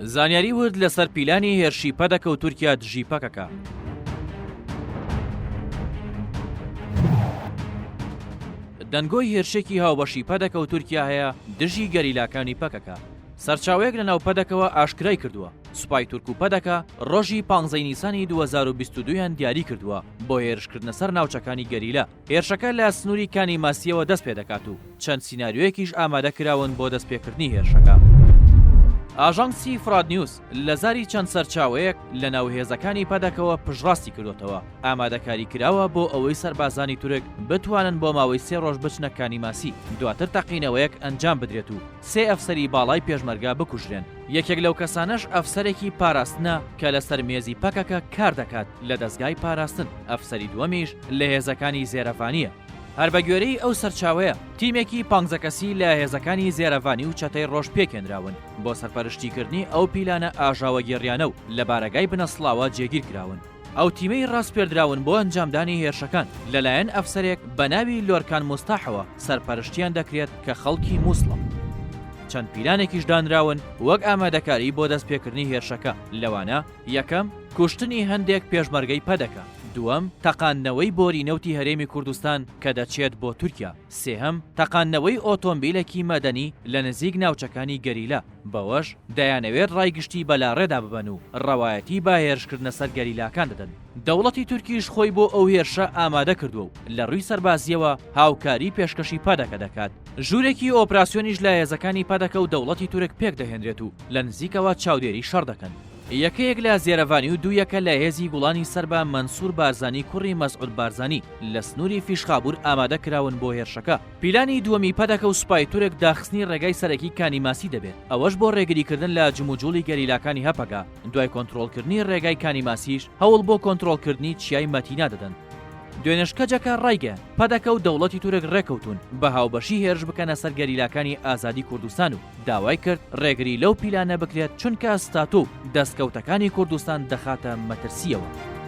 زانیاری ورد لەسەر پیلانی هێرشی پەدەکە و تورکیا دژی پەکەکە. دەنگۆی هێرشێکی هاوبەشی پەدەکە و تورکیا هەیە دژی گەریلاکانی پەکەکە. سەرچاوەیەک لەناو پەدەکەوە ئاشکرای کردووە، سوپای تورک و پەدەکە ڕۆژی پانزەی نیسانی 2022 یان دیاری کردووە بۆ هێرشکردنە سەر ناوچەکانی گەریلا. هێرشەکە لە سنووری کانی ماسییەوە دەست پێدەکات و چەند سیناریۆیەکیش ئامادە کراون بۆ دەستپێکردنی هێرشەکە. ئاژانسی فڕات نیوز لە زاری چەند سەرچاوەیەک لە ناو هێزەکانی پەدەکەوە پشتڕاستی کردۆتەوە، ئامادەکاری کراوە بۆ ئەوەی سەربازانی تورک بتوانن بۆ ماوەی سێ ڕۆژ بچنە کانی ماسی، دواتر تەقینەوەیەک ئەنجام بدرێت و سێ ئەفسەری باڵای پێشمەرگە بکوژرێن. یەکێک لەو کەسانەش ئەفسەرێکی پاراستنە کە لەسەر مێزی پەکەکە کار دەکات لە دەزگای پاراستن، ئەفسەری دووەمیش لە هێزەکانی زێرەڤانییە. هەر بەگوێرەی ئەو سەرچاوەیە، تیمێکی پانزە کەسی لە هێزەکانی زێرەڤانی و چەتەی ڕۆژ پێکهێنراون بۆ سەرپەرشتیکردنی ئەو پیلانە ئاژاوەگێڕیانە و لە بارەگای بنەسڵاوە جێگیرکراون. ئەو تیمەی ڕاسپێردراون بۆ ئەنجامدانی هێرشەکان، لەلایەن ئەفسەرێک بەناوی لۆرکان موستاحەوە سەرپەرشتیان دەکرێت کە خەڵکی موسڵە. چەند پیلانێکیش دانراون وەک ئامادەکاری بۆ دەستپێکردنی هێرشەکە، لەوانە، یەکەم، کوشتنی هەندێک پێشمەرگەی پەدەکە. دووەم، تەقاندنەوەی بۆری نەوتی هەرێمی کوردستان کە دەچێت بۆ تورکیا. سێهەم، تەقاندنەوەی ئۆتۆمبیلێکی مەدەنی لە نزیک ناوچەکانی گەریلا. بەوەش دەیانەوێت ڕای گشتی بەلاڕێدا ببەن و ڕەوایەتی بە هێرشکردنە سەر گەریلاکان دەدەن. دەوڵەتی تورکیش خۆی بۆ ئەو هێرشە ئامادە کردووە و لە ڕووی سەربازییەوە هاوکاری پێشکەشی پەدەکە دەکات. ژوورێکی ئۆپراسیۆنیش لە هێزەکانی پەدەکە و دەوڵەتی تورک پێکدەهێنرێت و لە نزیکەوە چاودێری شەڕ دەکەن. یەکەیەک لە زێرەڤانی و دوو یەکە لە هێزی گوڵانی سەر بە مەنسوور بارزانی کوڕی مەسعود بارزانی لە سنووری فیشخابوور ئامادە کراون بۆ هێرشەکە. پیلانی دووەمی پەدەکە و سوپای تورک داخستنی ڕێگای سەرەکی کانی ماسی دەبێت، ئەوەش بۆ ڕێگریکردن لە جموجوڵی گەریلاکانی هەپەگە، دوای کۆنترۆڵکردنی ڕێگای کانی ماسیش هەوڵ بۆ کۆنترۆڵکردنی چیای مەتینا دەدەن. دوێنێش کەجەکە ڕایگەیاند، پەدەکە و دەوڵەتی تورک ڕێککەوتوون بە هاوبەشی هێرش بکەنە سەر گەریلاکانی ئازادی کوردستان و داوای کرد ڕێگری لەو پیلانە بکرێت چونکە ستاتۆ و دەستکەوتەکانی کوردستان دەخاتە مەترسییەوە.